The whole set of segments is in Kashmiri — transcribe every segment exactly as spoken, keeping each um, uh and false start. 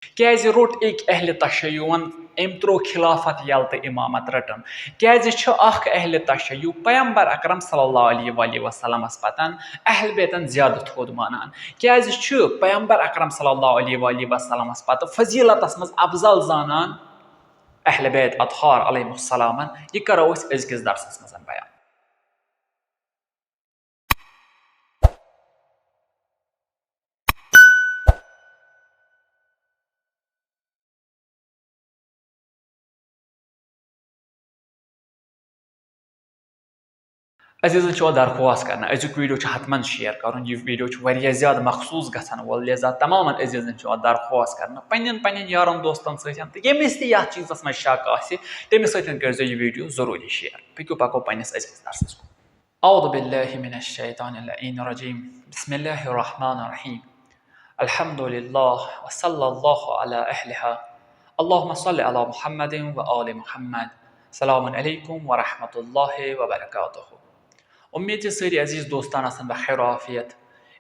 کیازِ روٚٹ أکۍ اہلِ تشیعون، أمۍ ترٛوو خلافت یلہٕ تہٕ امامت رٔٹٕن؟ کیازِ چھُ اکھ اہلِ تشیع پیمبر اکرم صلی اللہ علیہ وآلہ وسلمس پتن اہل بیتن زیادٕ تھوٚد مانان؟ کیازِ چھُ پیمبر اکرم صلی اللہ علیہ وآلہ وسلمس پتہٕ فضیلتس منٛز افضل زانان اہل بیت اطہار علیہم السلامن؟ یہِ کرو أسۍ أزکِس درسس منٛز بیان۔ عزیزن چھُ درخواست کرنا، أزیُک video چھُ حتمن share کرُن۔ یہِ video چھُ واریاہ زیادٕ مخصوص گژھن وول، لہذا تمامن عزیزن چھُ درخواست کرنا پننٮ۪ن پننٮ۪ن یارن دوستن سۭتۍ تہٕ ییٚمِس تہِ یتھ چیٖزس منٛز شک آسہِ، تٔمِس سۭتۍ کٔرۍزیو یہِ video ضروٗری share۔ پٔکِو پکو پننِس أزکِس درسس کُن۔ اعوذ باللہ من الشیطان اللعین الرجیم۔ بسم اللہ الرحمن الرحیم۔ الحمد للہ وصلی اللہ علی اہلہا۔ اللہم صل علی محمد و آل محمد۔ السلام علیکم ورحمۃ اللہ وبرکاتہ۔ امید چھِ سٲری عزیز دوستان آسن بخیر و عافیت۔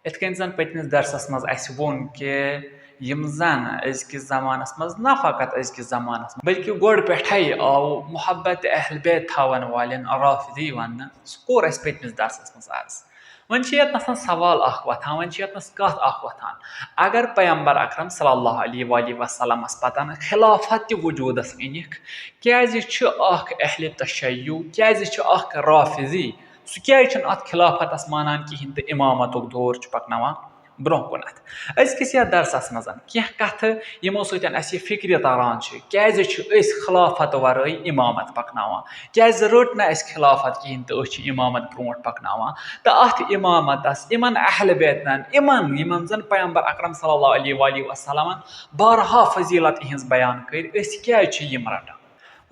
یِتھ کٔنۍ زن پٔتمِس درسس منٛز اسہِ ووٚن کہِ یِم زن أزکِس زمانس منٛز، نہ فقط أزکِس زمانس منٛز، بلکہِ گۄڈٕ پٮ۪ٹھے آو محبت اہل بیت تھاون والٮ۪ن رافضی وننہٕ، سُہ کوٚر اسہِ پٔتمِس درسس منٛز عرض۔ وۄنۍ چھِ ییٚتنَس سوال اکھ وۄتھان، وۄنۍ چھِ ییٚتنَس کتھ اکھ وۄتھان۔ اگر پیمبر اکرم صلی اللہ علیہ وآلہ وسلمس پتن خلافت تہِ وجودس أنِکھ، کیازِ چھُ اکھ اہل تشیع، کیازِ چھُ اکھ رافضی، سُہ کیازِ چھُنہٕ اتھ خلافتس مانان کِہینۍ تہٕ امامتُک دور چھُ پکناوان برونٛہہ کُنتھ؟ أزکِس یتھ درسس منٛز کینٛہہ کتھٕ، یِمو سۭتۍ اسہِ یہِ فکرِ تران چھِ، کیازِ چھِ أسۍ خلافت ورٲے امامت پکناوان؟ کیازِ رٔٹ نہٕ اسہِ خلافت کِہینۍ تہٕ أسۍ چھِ امامت برونٛٹھ پکناوان؟ تہٕ اتھ امامتس، یِمن اہل بیتن، یِمن، یِمن زن پیمبر اکرم صلی اللہ علیہ وآلہ وسلمن بارہا فضیلت یِہنٛز بیان کٔرۍ، أسۍ کیازِ چھِ یِم رٹان؟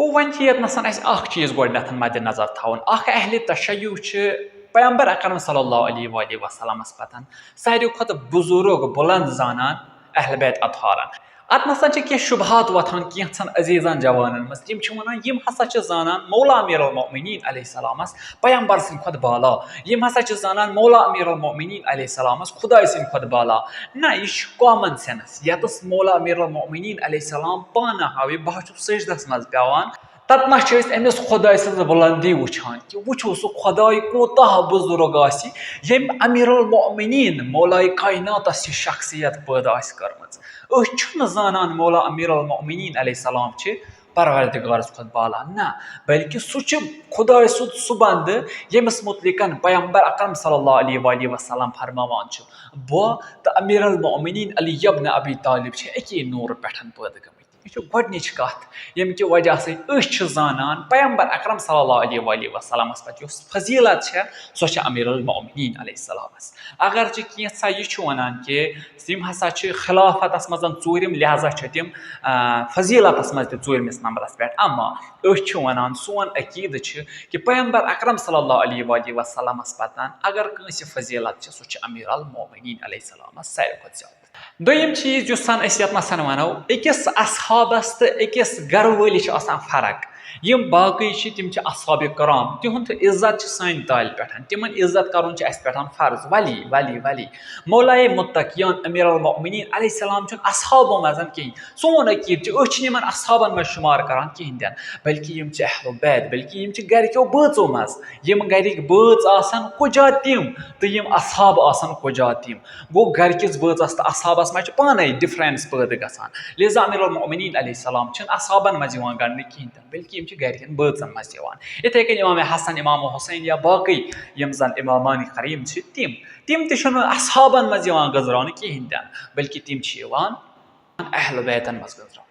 گوٚو، وۄنۍ چھِ ییٚتنَس اَسہِ اَکھ چیٖز گۄڈٕنٮ۪تھ مَدِ نظر تھاوُن۔ اَکھ اہلِ تشیع چھِ پیمبر اکرم صلی اللہ علیہ وآلہ وسلمس پتن ساروی کھۄتہٕ بُزرگ، بُلند زانان اہل بیت اطہارن۔ اَتھ نَسا چھِ کینٛہہ شُبہات وۄتھان کینٛژھن عزیٖزن جوانن منٛز۔ تِم چھِ وَنان، یِم ہسا چھِ زانان مولا امیر المؤمنین علیہ السلامس پیمبر سٕنٛدِ کھۄتہٕ بالا، یِم ہسا چھِ زانان مولا امیر المؤمنین علیہ السلامس خداے سٕنٛدِ کھۄتہٕ بالا۔ نہ، یہِ چھُ common sense۔ ییٚتَس مولا امیر المؤمنین علیہ السلام پانہٕ ہاوِ، بہٕ ہا چھُس سجدس منٛز پیوان، تتنس چھِ أسۍ أمِس خۄداے سٕنٛز بُلندی وٕچھان کہِ وٕچھِو سُہ خۄداے کوٗتاہ بُزرگ آسہِ، ییٚمۍ امیر المؤمنین مولائے کائناتس یہِ شخصیت پٲدٕ آسہِ کٔرمٕژ۔ أسۍ چھِنہٕ زانان مولا امیر المؤمنین علیہ السلام چھِ پروردگارس کھۄتہٕ بالا، نہ، بلکہِ سُہ چھُ خۄداے سُنٛد سُہ بندٕ، ییٚمِس مُتعلِقن پیمبر اکرم صلی اللہ علیہ وآلہ وسلم فرماوان چھُ، بہٕ تہٕ امیر المؤمنین علی ابن ابی طالب چھِ اَکی نوٗرٕ پٮ۪ٹھ پٲدٕ گٔمٕتۍ۔ یہِ چھِ گۄڈٕنِچ کَتھ، ییٚمہِ کہِ وجہ سۭتۍ أسۍ چھِ زانان پیمبر اکرم صلی اللہ علیہ وآلہ وسلمس پٮ۪ٹھ یۄس فضیلت چھےٚ، سۄ چھےٚ امیر المؤمنین علیہ السلامس۔ اگرچہِ کینٛژھا یہِ چھُ وَنان کہِ یِم ہسا چھِ خلافتس منٛز ژوٗرِم، لہذا چھِ تِم، آ، فضیلتس منٛز تہِ ژوٗرمِس نمبرس پٮ۪ٹھ، اما أسۍ چھِ وَنان، سون عقیدٕ چھِ کہِ پیمبر اکرم صلی اللہ علیہ وآلہ وسلمس پتن اگر کٲنٛسہِ فضیلت چھِ، سۄ چھِ امیر المؤمنین علیہ السلامس ساروی کھۄتہٕ زیادٕ۔ دوٚیِم چیٖز یُس زن أسۍ یتھ نسن ونو، أکِس اصحابس تہٕ أکِس گرٕ وٲلِس چھِ آسان فرق۔ یِم باقٕے چھِ، تِم چھِ اصحاب کرام، تِہُنٛد عزت چھِ سانہِ تالہِ پٮ۪ٹھ، تِمن عزت کرُن چھُ اسہِ پٮ۪ٹھ فرض۔ ولی، ولی، ولی، مولائے متقیان امیر المؤمنین علیہ السلام چھُنہٕ اصحابو منٛز کِہینۍ۔ سون عقیدٕ چھُ، أسۍ چھِنہٕ یِمن اصحابن منٛز شُمار کران کِہینۍ تہِ نہٕ، بلکہِ یِم چھِ اہل بیت، بلکہِ یِم چھِ گرِکیو بٲژو منٛز۔ یِم گرِکۍ بٲژ آسن کُجا تِم، تہٕ یِم اصحاب آسن کُجا تِم۔ گوٚو، گرِکِس بٲژس تہٕ اصحابس منٛز چھِ پانے difference پٲدٕ گژھان۔ لہذا امیر المؤمنین علیہ السلام چھِنہٕ اصحابن منٛز یِوان گنٛڈنہٕ کِہینۍ تہِ نہٕ، بلکہِ یِم چھِ گرِکٮ۪ن بٲژن منٛز یِوان۔ یِتھے کٔنۍ امام حسن، امام حسین یا باقٕے یِم زن امامان کریم چھِ، تِم، تِم تہِ چھِنہٕ اصحابن منٛز یِوان گٔنٛزراونہٕ کِہینۍ تہِ نہٕ، بلکہِ تِم چھِ یِوان اہل بیتن منٛز گٔنٛزراونہٕ۔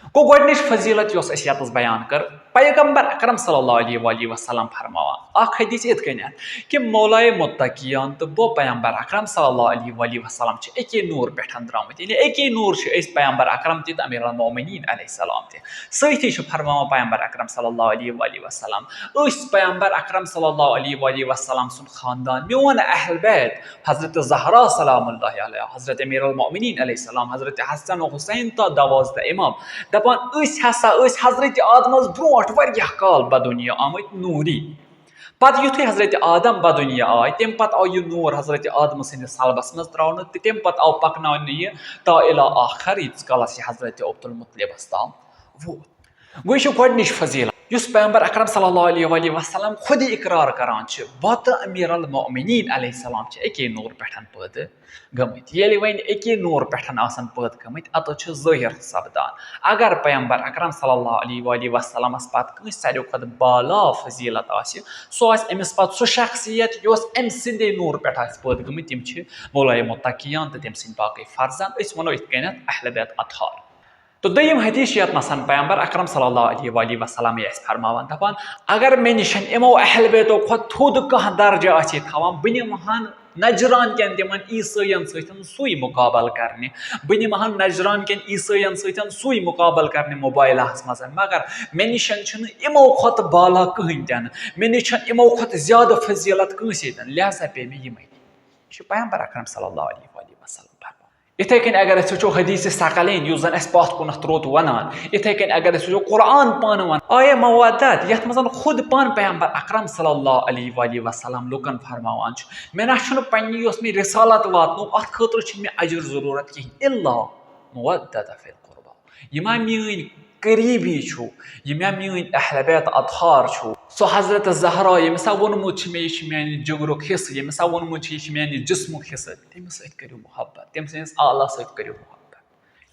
گوٚو، گۄڈٕنِچ فضیلت یۄس اَسہِ ییٚتَس بیان کٔر، پیغمبر اکرم صلی اللہ علیہ وآلہ وسلم فرماوان اکھ حدیث یِتھ کٔنٮ۪تھ کہِ مولائے متقیان تہٕ بہٕ پیغمبر اکرم صلی اللہ علیہ وآلہ وسلم چھِ اَکی نوٗر پٮ۪ٹھ درٛامٕتۍ، یعنی اَکی نوٗر چھِ أسۍ پیغمبر اکرم تہِ تہٕ امیر المؤمنین علیہ السلام تہِ۔ سۭتی چھُ فرماوان پیغمبر اکرم صلی اللہ علیہ وآلہ وسلم، أسۍ پیغمبر اکرم صلی اللہ علیہ وآلہ وسلم سُنٛد خاندان، میون اہل بیت، حضرت زہرا سلام اللہ علیہا، حضرت امیر المؤمنین علیہ السلام، حضرت حسن و حسین تہٕ دوازدہ امام، دپان، أسۍ ہسا ٲسۍ حضرت آدمس برونٹھ واریاہ کال بدنیا آمٕتۍ نوری۔ پتہٕ یُتھُے حضرت آدم بدُنیا آے، تَمہِ پتہٕ آو یہِ نوٗر حضرت آدم سٕنٛدِس صلبس منٛز ترٛاونہٕ، تہٕ تَمہِ پتہٕ آو پکناونہٕ یہِ تا الی آخر، ییٖتِس کالس یہِ حضرت عبدالمطلبس تام ووت۔ گوٚو، یہِ چھِ گۄڈٕنِچ فضیلت، یُس پیغمبر اکرم صلی اللہ علیہ وآلہ وسلم خودٕے اقرار کران چھِ، بہٕ تہٕ امیر المؤمنین علیہ السلام چھِ اَکے نوٗر پٮ۪ٹھ پٲدٕ گٔمٕتۍ۔ ییٚلہِ وۄنۍ اَکے نوٗر پٮ۪ٹھ آسن پٲدٕ گٔمٕتۍ، اَتٮ۪تھ چھُ ظٲہِر سپدان۔ اگر پیغمبر اکرم صلی اللہ علیہ وآلہ وسلمس پتہٕ کٲنٛسہِ ساروی کھۄتہٕ بالا فضیلت آسہِ، سُہ آسہِ أمِس پتہٕ سُہ شخصیت، یۄس أمۍ سٕنٛدے نوٗر پٮ۪ٹھ آسہِ پٲدٕ گٔمٕژ۔ تِم چھِ مولائے متقیان تہٕ تٔمۍ سٕنٛدۍ باقٕے فرزند۔ أسۍ وَنو یِتھ کٔنٮ۪تھ اہل بیت اطہار۔ تہٕ دوٚیِم حدیث چھِ یَتھ منٛز پیغمبر اکرم صلی اللہ علیہ وآلہ وسلم یہِ اَسہِ فرماوان، دَپان، اگر مےٚ نِش یِمو اہل بیتو کھۄتہٕ تھوٚد کانٛہہ درجہ آسہِ ہے تھاوان، بہٕ نِمہٕ ہن نجران کٮ۪ن تِمن عیسٲیَن سۭتۍ سُے مُقابلہٕ کرنہِ، بہٕ نِمہٕ ہن نجران کٮ۪ن عیسٲیَن سۭتۍ سُے مُقابلہٕ کرنہِ موبایلَس منٛز، مگر مےٚ نِش چھُنہٕ یِمو کھۄتہٕ بالا کٕہٕنۍ تہِ نہٕ، مےٚ نِش چھَنہٕ یِمو کھۄتہٕ زیادٕ فضیلت کٲنٛسے تہِ نہٕ، لہذا پیٚیہِ مےٚ یِمَے نِنۍ۔ یہِ چھُ پیغمبر اکرم صلی اللہ علیہ وآلہ وسلم فرماوان۔ یِتھے کٔنۍ اگر أسۍ وٕچھو حدیث ثقلین، یُس زن اَسہِ پتھ کُنتھ تروٚت وَنان، یِتھے کٔنۍ اگر أسۍ وٕچھو قرآن پانہٕ وَنان، آیے مودت، یَتھ منٛز خود پانہٕ پیغمبر اکرم صلی اللہ علیہ وآلہ وسلم لُکن فرماوان چھُ، مےٚ نہ چھُنہٕ پننہِ یۄس مےٚ رسالت واتنو، اَتھ خٲطرٕ چھُنہٕ مےٚ اجر ضروٗرت کِہیٖنۍ، الا مودت فی القربی۔ یِم ہا میٲنۍ قریبی چھُو، یِم ہا میٲنۍ اہل بیت اطہار چھُو، سۄ حضرت زہرا، ییٚمِس ہا ووٚنمُت چھُ مےٚ، یہِ چھُ میانہِ جگرُک حصہٕ، ییٚمِس ہا ووٚنمُت چھُ، یہِ چھُ میانہِ جسمُک حصہٕ، تٔمِس سۭتۍ کٔرِو محبت، تٔمۍ سٕنٛدِس آلس سۭتۍ کٔرِو محبت۔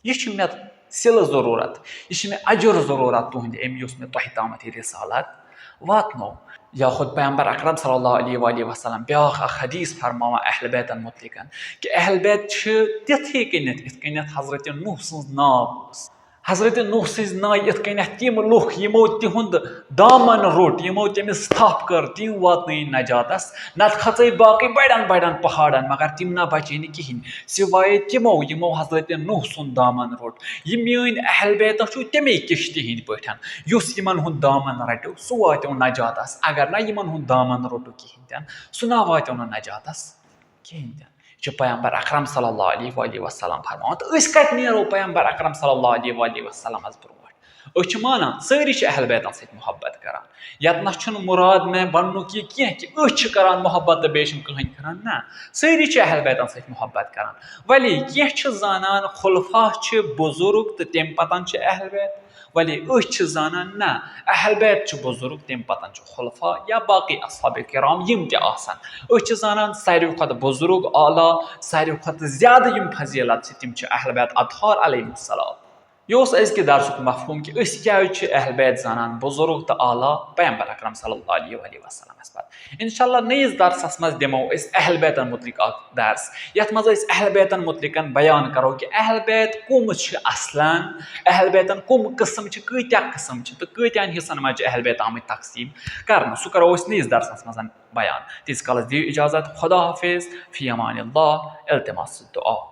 یہِ چھُ مےٚ سِلہٕ ضروٗرت، یہِ چھُ مےٚ اجر ضروٗرت تُہنٛدِ اَمہِ، یُس مےٚ تۄہہِ تامَتھ یہِ رسالت واتنو۔ یا خود پیغمبر اکرم صلی اللہ علیہ وآلہ وسلم بیٛاکھ اکھ حدیث فرماوان اہل بیتن متعلقن، کہ اہل بیت چھِ تِتھے کٔنٮ۪تھ، یِتھ کٔنٮ۪تھ حضرت نوح سٕنٛز ناو ٲس۔ حضرت نوح سٕنٛز ناو یِتھ کٔنٮ۪تھ تِم لُکھ، یِمو تِہُنٛد دامن روٚٹ، یِمو تٔمِس تھپھ کٔر، تِم واتنٲے نجاتس، نتہٕ کھژے باقٕے بڑٮ۪ن بڑٮ۪ن پہاڑن، مگر تِم نہ بچے نہٕ کِہینۍ، سوائے تِمو، یِمو حضرت نوح سُنٛد دامن روٚٹ۔ یہِ میٲنۍ اہل بیت چھُ تَمے کِشتہِ ہِنٛدۍ پٲٹھۍ، یُس یِمن ہُنٛد دامن رٹیو، سُہ واتیو نجاتس، اگر نہ یِمن ہُنٛد دامن روٚٹُکھ کِہینۍ تہِ نہٕ، سُہ نہ واتیو نہٕ نجاتس کِہینۍ تہِ نہٕ۔ یہِ چھُ پیغمبر اکرم صلی اللہ علیہ وآلہ وسلم فرماوان۔ تہٕ أسۍ کتہِ نیرو پیغمبر اکرم صلی اللہ علیہ وآلہ وسلمس برونٛٹھ؟ أسۍ چھِ مانان، سٲری چھِ اہل بیتن سۭتۍ محبت کران۔ یتھ نہ چھُنہٕ مُراد مےٚ وننُک یہِ کینٛہہ کہِ أسۍ چھِ کران محبت تہٕ بیٚیہِ چھِنہٕ کٕہٕنۍ کران، نہ، سٲری چھِ اہل بیتن سۭتۍ محبت کران۔ ولی کینٛہہ چھِ زانان خلفاء چھِ بزرگ تہٕ تمہِ پتن چھِ اہل بیت، ولی أسۍ چھِ زانان نہ، اہل بیت چھِ بزرگ، تمہِ پتن چھِ خلفاء یا باقی اصحاب کرام یِم تہِ آسن۔ أسۍ چھِ زانان ساروی کھۄتہٕ بزرگ، اعلیٰ، ساروی کھۄتہٕ زیادٕ یِم فضیلت چھِ، تِم چھِ اہل بیت اطہار علیہم السلام۔ یہِ اوس أزکہِ درسُک مفہوم کہِ أسۍ کیازِ چھِ اہل بیت زانان بزرگ تہٕ اعلیٰ پیغمبر اکرم صلی اللہ علیہ وآلہ وسلمس پتہٕ۔ انشاءاللہ نٔیِس درسس منٛز دِمو أسۍ اہل بیتن متعلق اکھ درس، یتھ منٛز أسۍ اہل بیتن متعلقن بیان کرو کہِ اہل بیت کُم چھِ اصلاً، اہل بیتن کُم قٕسم چھِ، کۭتیاہ قٕسم چھِ تہٕ کۭتیاہن حصن منٛز چھِ اہل بیت آمٕتۍ تقسیٖم کرنہٕ، سُہ کرو أسۍ نٔیِس درسس منٛز بیان۔ تیٖتِس کالس دِیِو اجازت، خدا حافظ، فی امان اللہ، التماس دعا۔